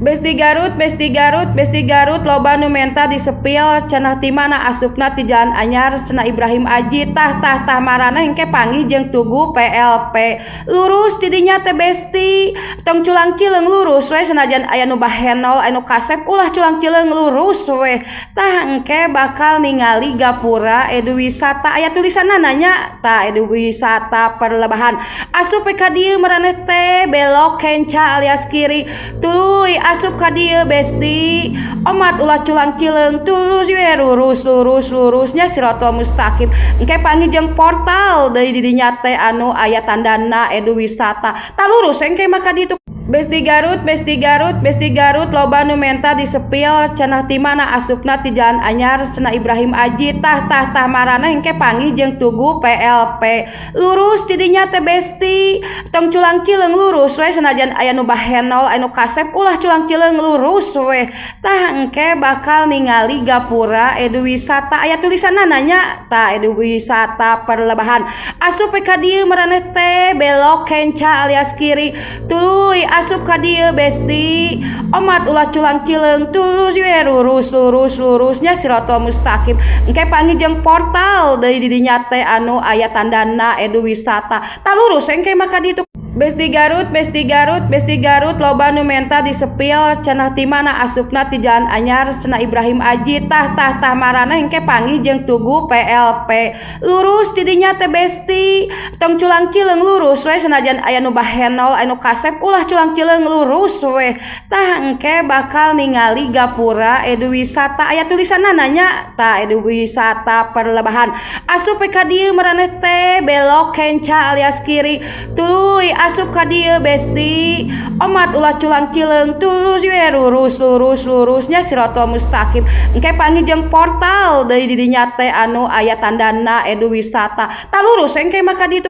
Besti Garut, Besti Garut, Besti Garut, loba nu menta disepil cenah ti mana asupna ti Jalan Anyar cenah Ibrahim Aji. Tah tah tah, maraneh engke panggih jeung tugu PLP. Lurus tidinya teh, Besti, tong culang cileung, lurus we. Sanajan aya nu bahenol, anu kasep, ulah culang cileung, lurus we. Tah, engke bakal ningali gapura edu wisata, aya tulisanna nya. Tah, edu wisata perlebahan. Asup ka dieu maraneh teh, belok kenca alias kiri, tuluy asup ka dieu. Besti, omat ulah culang cileung, tulus we, lurus lurus lurusnya, sirotol mustaqim. Engke panggih jeung portal deui di dinya teh anu aya tandana edu wisata. Tah, lurus engke mah ka ditu. Besti Garut, Besti Garut, Besti Garut, loba nu menta disepil cenah ti mana asupna ti Jalan Anyar cenah Ibrahim Aji. Tah tah tah, maraneh engke panggih jeung tugu PLP. Lurus tidinya teh, Besti, tong culang cileung, lurus we. Sanajan aya nu bahenol, anu kasep, ulah culang cileung, lurus we. Tah, engke bakal ningali gapura edu wisata, aya tulisanna nya. Tah, edu wisata perlebahan. Asup ka dieu maraneh teh, belok kenca alias kiri, tuluy asup ka dieu. Besti, omat ulah culang cileung, tulus we, lurus lurus lurusnya, sirotol mustaqim. Engke panggih jeung portal deui di dinya teh anu aya tandana edu wisata. Tah, lurus engke mah ka ditu. Besti Garut, Besti Garut, Besti Garut, loba nu menta disepil cenah ti mana asupna ti Jalan Anyar cenah Ibrahim Aji. Tah tah tah, maraneh engke panggih jeung tugu PLP. Lurus tidinya teh, Besti, tong culang cileung, lurus we. Sanajan aya nu bahenol, anu kasep, ulah culang cileung, lurus we. Tah, engke bakal ningali gapura edu wisata, aya tulisanna nya. Tah, edu wisata perlebahan. Asup ka dieu maraneh teh, belok kenca alias kiri, tuluy asup ka dieu. Besti, omat ulah culang cileung, tulus we, lurus lurus lurusnya, sirotol mustaqim. Engke panggih jeung portal deui di dinya teh anu aya tandana edu wisata. Tah, lurus engke mah ka ditu.